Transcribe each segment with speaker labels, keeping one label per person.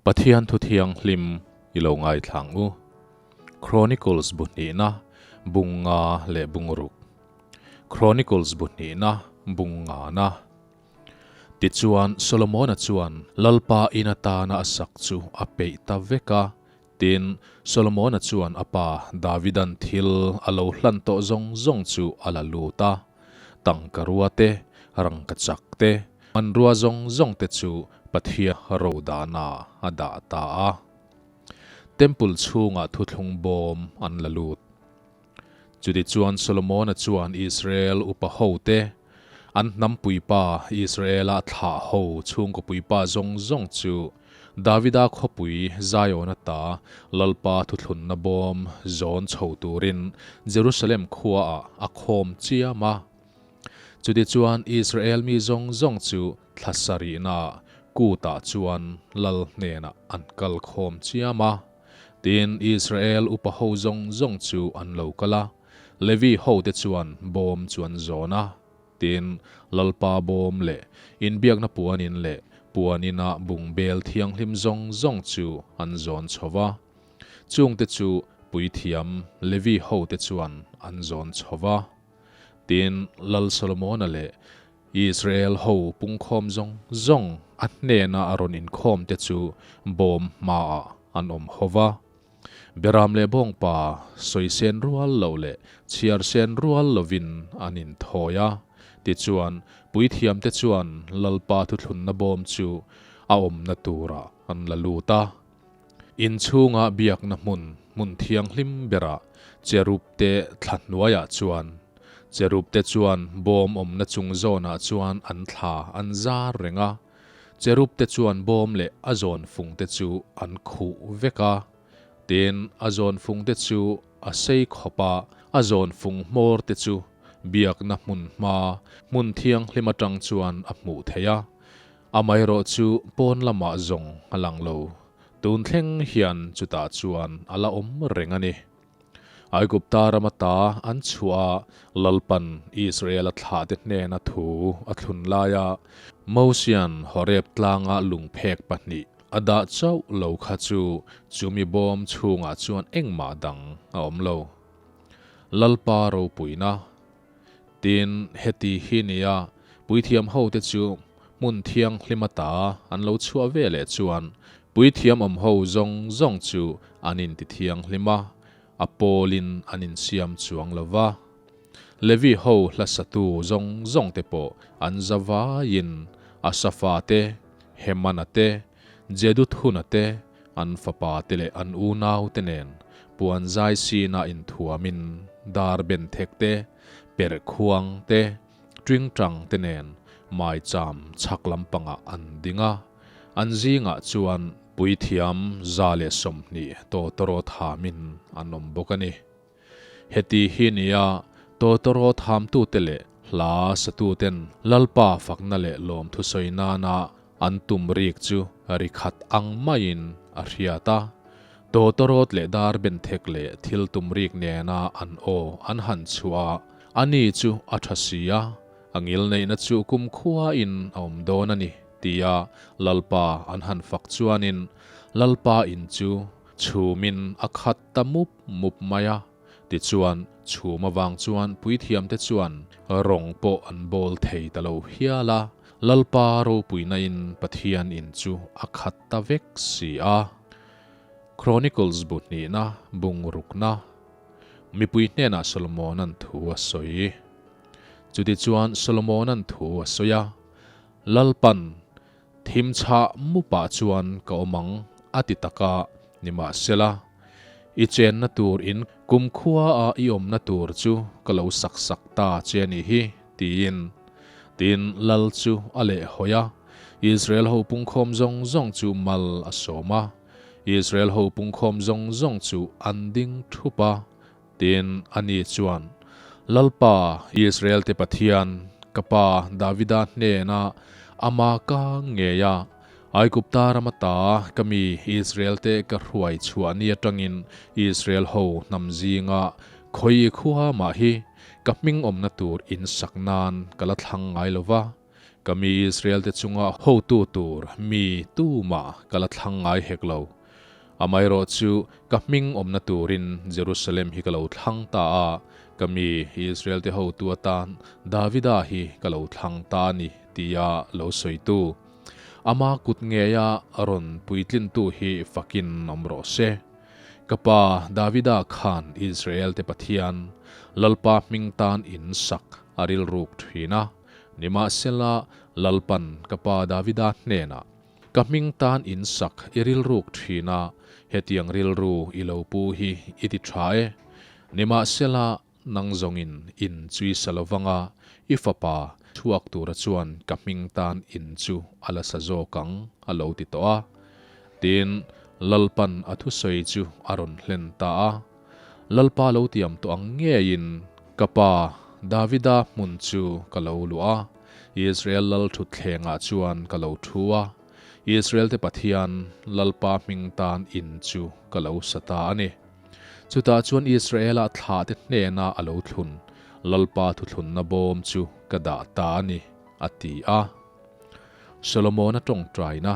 Speaker 1: Pathian thu thianghlim i lo ngaithla ang u. Chronicles bu hnihna bung nga leh bung ruk. Chronicles bu hnihna bung ngana. Tichuan Solomona chuan Lalpa in atana a sak chu a peih ta vek a, tin Solomona chuan a pa Davidan thil a lo hlan tawh zawng zawng chu a la lut a. Tangka rua te, rangka chak te, hmanrua zawng zawng te chu Pathian ro dahna a dah ta a. Temple chhungah thuthlung bawm an la lut. Chutichuan Solomona chuan Israel upa ho te, an hnam puipa Israela thlah ho chhungkaw puipa zawng zawng chu Davida khawpui Zion ata Lalpa thuthlunna bawm zawn chho turin Jerusalem khuaah a khawm chiam a. Chutichuan Israel mi zawng zawng chu thla sarihna kutah chuan Lal hnenah an kal khawm chiam a. Tin, Israel upa ho zawng zawng chu an lo kal a, Levi hote chuan bawm chu an zawn a. Tin, Lalpa bawm leh inbiakna puanin leh puanina bungbel thianghlim zawng zawng chu an zawn chho va. Chungte chu puithiam Levi hote chuan an zawn chho va. Tin, Lal Solomona leh Israel ho pungkhawm zawng zawng a hnena a rawn inkhawmte chu bawm hmaah an awm ho va. Beram leh bawngpa sawi sen rual lo leh chhiar sen rual lovin an inthawi a. Tichuan, puithiamte chuan Lalpa thuthlunna bawm chu a awmna turah an la lut a. Inchhunga biakna hmun, hmun thianghlim berah cherub-te thla hnuaiah chuan, cherub-te chuan bawm awmna chung zawnah chuan an thla an zar reng a. Cherub te chuan bawm leh a zawn fung te chu an khuh vek a, tin a zawn fung te chu a sei khawp a, a zawn fung hmawr te chu biakna hmun hma hmun thianghlim atang chuan a hmuh theih a, amaherawh chu pawn lamah zawng a lang lo, tun thleng hian chutah chuan a la awm reng a ni. Aigupta ram ata an chhuah a, Lalpan Israel-a thlahte hnena thu a thlun laia Mosia'n Horeb tlanga lungphek pahnih a dah chauh lo kha chu chumi bawm chhungah chuan engmah dang a awm lo. Lalpa ropuina. Tin, heti hi nia puithiam hote chu hmun thianghlim ata an lo chhuah ve leh chuan puithiam awm ho zawng zawng chu an inti thianghlim a, a pawlin an insiam chuang lo va. Levi ho hlasatu zawng zawng te pawh an za vaiin Asafa te, Hemana te, Jeduthuna te, an fapa te leh an unau te nen puan zai sina inthuamin dar ben thek te, perh khuang te, ṭingṭang te nen maicham chhak lampangah an ding a. An zingah chuan puithiam 120 tawtawrawt hamin an awm bawk a ni. Heti hi nia tawtawrawt hamtute leh hla satuten Lalpa fakna leh lawmthu sawi nana an tum rik chu ri khat ang maiin a hriat a. Tawtawrawt leh dar benthek leh thil tum rik nena an aw an han chhuah a, ani chu a tha si a, a ngilneihna chu kumkhuain a awm dawn a ni, tia Lalpa an han fak chuanin Lalpa in chu chhumin a khat ta mup mup mai a. Tichuan, chhum avang chuan puithiamte chuan rawng pawh an bawl thei ta lo hial a, Lalpa ropuinain Pathian in chu a khat ta vek si a. Chronicles bu hnihna bung rukna mipui hnenah Solomona'n thu a sawi. Chutichuan Solomona'n thu a sawi a, Lalpan Thim chhah mupah chuan ka awm ang, a ti tak a, nimahsela, i chenna tur in kumkhua a i awmna tur chu ka lo sak sak ta che a nih hi, tiin. Tin, lal chu a lehhawi a, Israel ho pungkhawm zawng zawng chu mal a sawm a, Israel ho pungkhawm zawng zawng chu an ding thup a, tin, ani chuan, Lalpa, Israel-te Pathian, ka pa Davida hnena ama ka ngei a, Aigupta ram ata ka mi Israel-te ka hruai chhuah ni atangin Israel ho hnam zinga khawi i khua mah hi ka hming awmna tur in sak nan ka la thlang ngai lo va. Ka mi Israel-te chunga hotu tur mi tumah ka la thlang ngai hek lo. Amaherawhchu, ka hming awmna turin Jerusalem hi ka lo thlang ta a, ka mi Israel-te hotu atan Davida hi ka lo thlang ta a ni, tia lo sawitu. Ama kut ngeia rawn puitlintu hi fakin awm rawh se. Ka pa Davida khan Israel-te Pathian, Lalpa hming tan in sak a rilruk thin a. Nimahsela, Lalpan ka pa Davida hnenah, Ka hming tan in sak i rilruk thin a, hetiang rilru i lo pu hi i ti tha e. Nimahsela, nang zawngin in chu i sa lovang a, i fapa chhuak tura chuan ka hming tan in chu a la sa zawk ang, a lo ti tawh a. Tin, Lalpan a thusawi chu a rawn hlen ta a. Lalpa lo tiam tawh ang ngeiin ka pa Davida hmun chu ka lo luah a, Israel lal thutthlengah chuan ka lo thu a, Israel-te Pathian Lalpa hming tan in chu ka lo sa ta a ni. Chutah chuan Israela thlahte hnena a lo thlun Lalpa thuthlunna bawm chu ka dah ta a ni, a ti a. Solomona tawngtaina.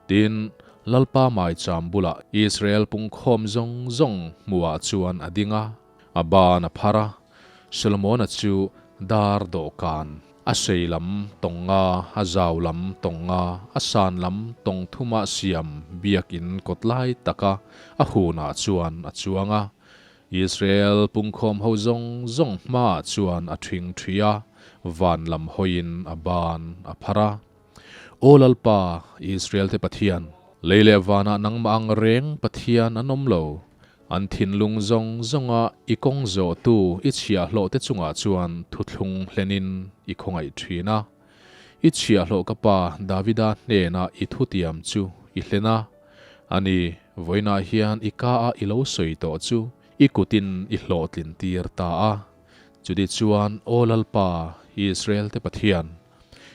Speaker 1: Tin, Lalpa maicham bulah Israel pungkhawm zawng zawng hmuhah chuan a ding a, a ban a phar a. Solomona chu dar dawhkan, a sei lam tawng nga, a zau lam tawng nga, a san lam tawng thuma siam biakin kawt lai taka a hunah chuan a chuang a. Israel pungkhawm ho zawng zawng hmaah chuan a ṭhing ṭhi a, van lam hawiin a ban a phar a. Aw Lalpa, Israel-te Pathian, lei leh vanah nangmah ang reng Pathian an awm lo. An thinlung zawng zawnga i kawng zawhtu i chhiahhlawhte chungah chuan thuthlung hlenin i khawngaih thin a. I chhiahhlawh ka pa Davida hnenah i thutiam chu i hlen a. Ani, vawiinah hian i ka-a i lo sawi tawh chu i kutin i hlawhtlin tir ta a. Chutichuan, Aw Lalpa, Israel-te Pathian,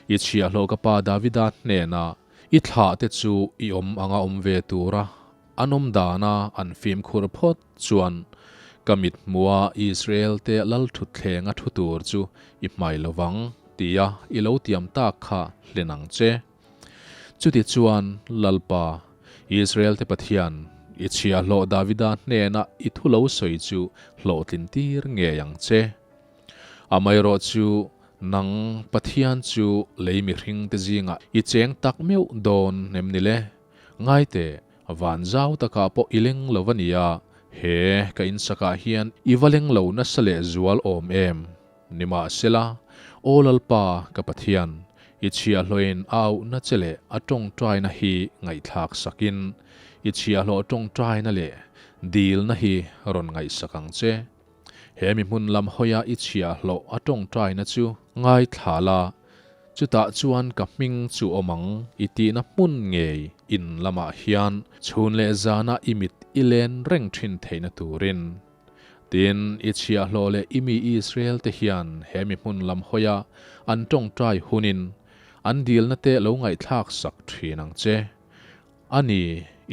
Speaker 1: I chhiahhlawh ka pa Davida hnenah i thlahte chu i awm anga awm ve tura an awm dana an fimkhur phawt chuan ka mithmuha Israel-te lal thutthleng a thu tur chu i hmai lo vang tia i lo tiam tak kha hlen ang che. Chutichuan, Lalpa, Israel-te Pathian, i chhiahhlawh Davida hnena i thu lo sawi chu hlawhtlin tir ngei ang che. Amaherawh chu nang Pathian chu lei mihringte zingah i cheng tak meuh dawn em ni le? Ngai teh, van zau takah pawh i leng lo a nia, he ka insakah hian i va leng lo nasa leh zual awm em? Nimahsela, Aw Lalpa ka Pathian, i chhiahhlawhin a auhna che leh a tawngtaina hi ngaihthlak sakin, i chhiahhlawh tawngtaina leh dilna hi rawn ngaihsak ang che. He mi hmun lam hawia i chhiahhlawh a tawngtaina chu ngaithla la, chutah chuan ka hming chu awm ang i tihna hmun ngei in lamah hian chhun leh zana i mit i len reng thin theihna turin. Tin, i chhiahhlawh leh i mi Israel te hian he mi hmun lam hawia an tawngtai hunin an dilna te lo ngaihthlak sak thin ang che. A ni,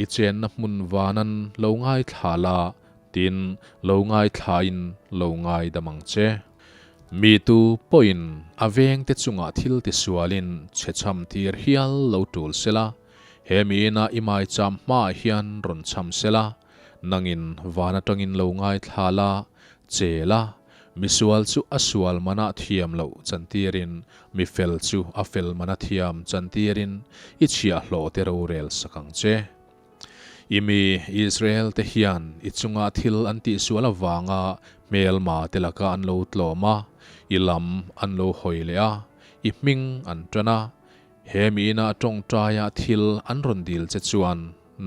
Speaker 1: i chenna hmun vanan lo ngaithla la, tin, lo ngaithlain lo ngaidam ang che. Mi tu pawhin a vengte chungah thil tisualin chhechham tir hial lo tul sela, he miina i maicham hmaah hian rawn chham sela, nangin van atangin lo ngaithla la, che la, Misual chu a sual mana thiam loh chantirin, mi fel chu a fel mana thiam chantirin i chhiahhlawh te rorel sak ang che. I mi Israel te hian i chunga thil an tihsual avanga hmelma te laka an lo tlawm a, i lam an lo hawi leh a, i hming an tan a, he miina tawngtaia thil an rawn dil che chuan,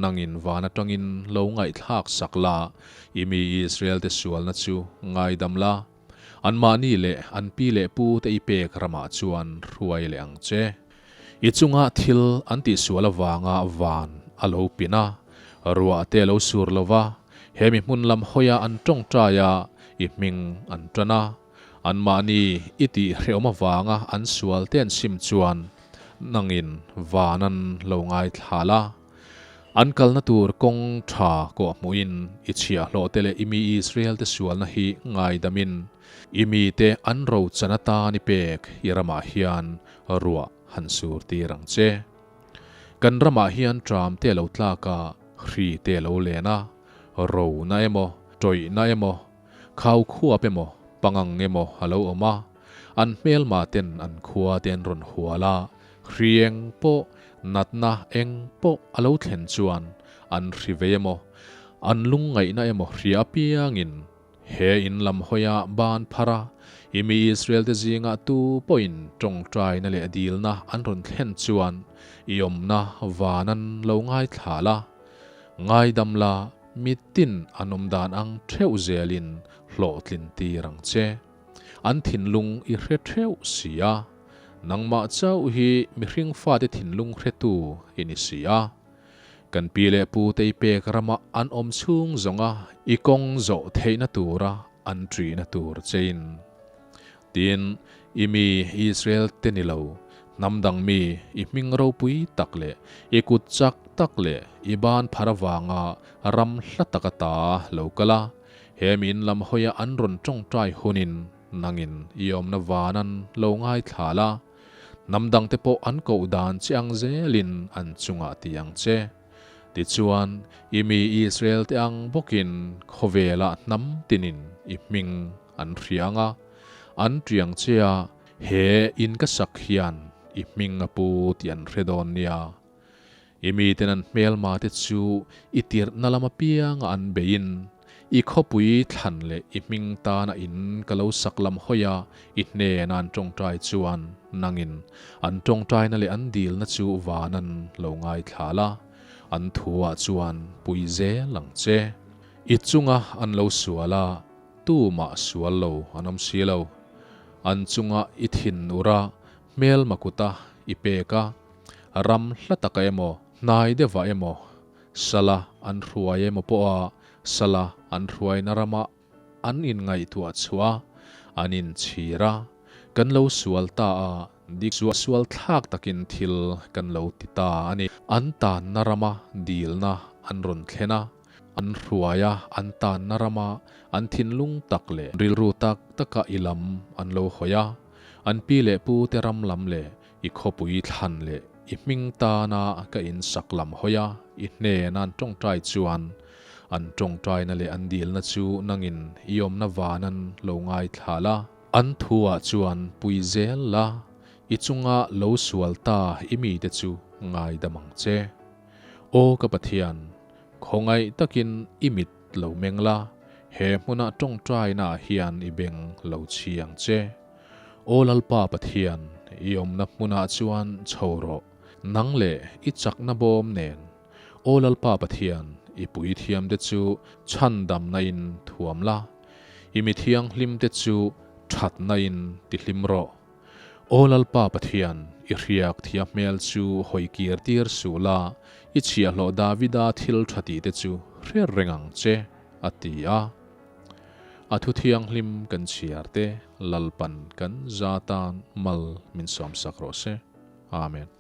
Speaker 1: Nangin van atangin lo ngaihthlak sak la, i mi Israel-te sualna chu ngaidam la, anmahni leh an pi leh pute i pek ramah chuan hruai leh ang che. I chunga thil an tihsual avanga van a lo pin a, ruah te a lo sur lo va, he mi hmun lam hawia an tawngtai a, i hming an tan a. Anmahni i tihhrehawm avanga an sual te an sim chuan nangin van an lo ngaithla la. An kalna tur kawng tha kawhhmuhin i chhiahhlawh te leh i mi Israel te sualna hi ngaidamin i mite an rochan atan i pek i ramah hian ruah han sur tir ang che. Kan ramah hian tram te a lo tlak a, hri te a lo len a, rona emaw, tawihna emaw, khau khuap emaw, pangang emaw a lo awm a, an hmelma ten an khua te an rawn hual a, hri eng pawh, natna eng pawh a lo thlen chuan an hri vei emaw, an lungngaihna emaw hria apiangin He in lam hawia ban phar a, i mi Israel-te zingah tu pawhin tawngtaina leh dilna an rawn thlen chuan i awmna van an lo ngaithla la. Ngaidam la, mitin an awm dan ang theuh zelin hlawhtlin tir ang che. An thinlung i hre theuh si a, nangmah chauh hi mihring fate thinlung hretu i ni si a. Kan pi leh pu te i pek rama an awm chhung zawnga i kawng zawh theihna tura an ṭihna tur chein. Tin, i mi Israel te ni lo, hnam dang mi i hming ropui tak leh i kut chak tak leh i ban phar avanga ram hla taka ta lo kal a, he min lam hawia an rawn ṭawngṭai hunin nangin i awmna vanan lo ngaithla la. Hnam dangte pawh an koh dan che ang zelin an chungah ti ang che. Tichuan, i mi Israel-te ang bawkin khawvelah hnam tinin i hming an hria ang a, an tiang che a, he in ka sak hian i hming a pu tih an hre dawn nia. I miten an hmelmate chu i tirhna lam apianga an beiin, i khawpui thlan leh i hming tana in ka lo sak lam hawi a, i hnena an tawngtai chuan nangin an tawngtaina leh an dilna chu vanan lo ngaithla la, an thuah chuan pui zel ang che. I chunga an lo sual a, tumah sual lo an awm si lo. An chunga i thin ur a, hmelma kuta i pek a, Ram hla taka emaw, hnai deuhah emaw, sala an hruai emaw pawha sala an hruaina rama an inngaihtuah chhuah a, an inchhir a, kan lo sual ta a, dik sual thlak takin thil kan lo ti ta a ni. An tanna rama dilna an rawn thlen a, an hruai a, an tanna rama an thinlung tak leh rilru tak taka i lam an lo hawi a, an pi leh pu te ram lam leh I khawpui thlan leh i hming tana ka in sak lam hawi a, i hnena an tawngtai chuan an tawngtaina leh an dilna chu nangin i awmna vanan lo ngaithla la. An thuah chuan pui zel la, i chunga lo sual ta i mite chu ngaidam ang che. Aw ka Pathian, khawngaih takin i mit lo meng la, he hmuna tawngtainaah hian i beng lo chhi ang che. Aw Lalpa Pathian, i awmna hmunah chuan chho rawh, nang leh i chakna bawm nen. Aw Lalpa Pathian, i puithiamte chu chhandamna in thuam la, i mi thianghlimte chu thatna in tihlim rawh. Aw Lalpa Pathian, i hriak thia hmel chu hawi kir tir suh la, i chhiahhlawh Davida thil tha tihte chu hriat reng ang che, a ti a. A thu thianghlim kan chhiar te Lalpan kan za tan mal min sawmsak rawh se. Amen.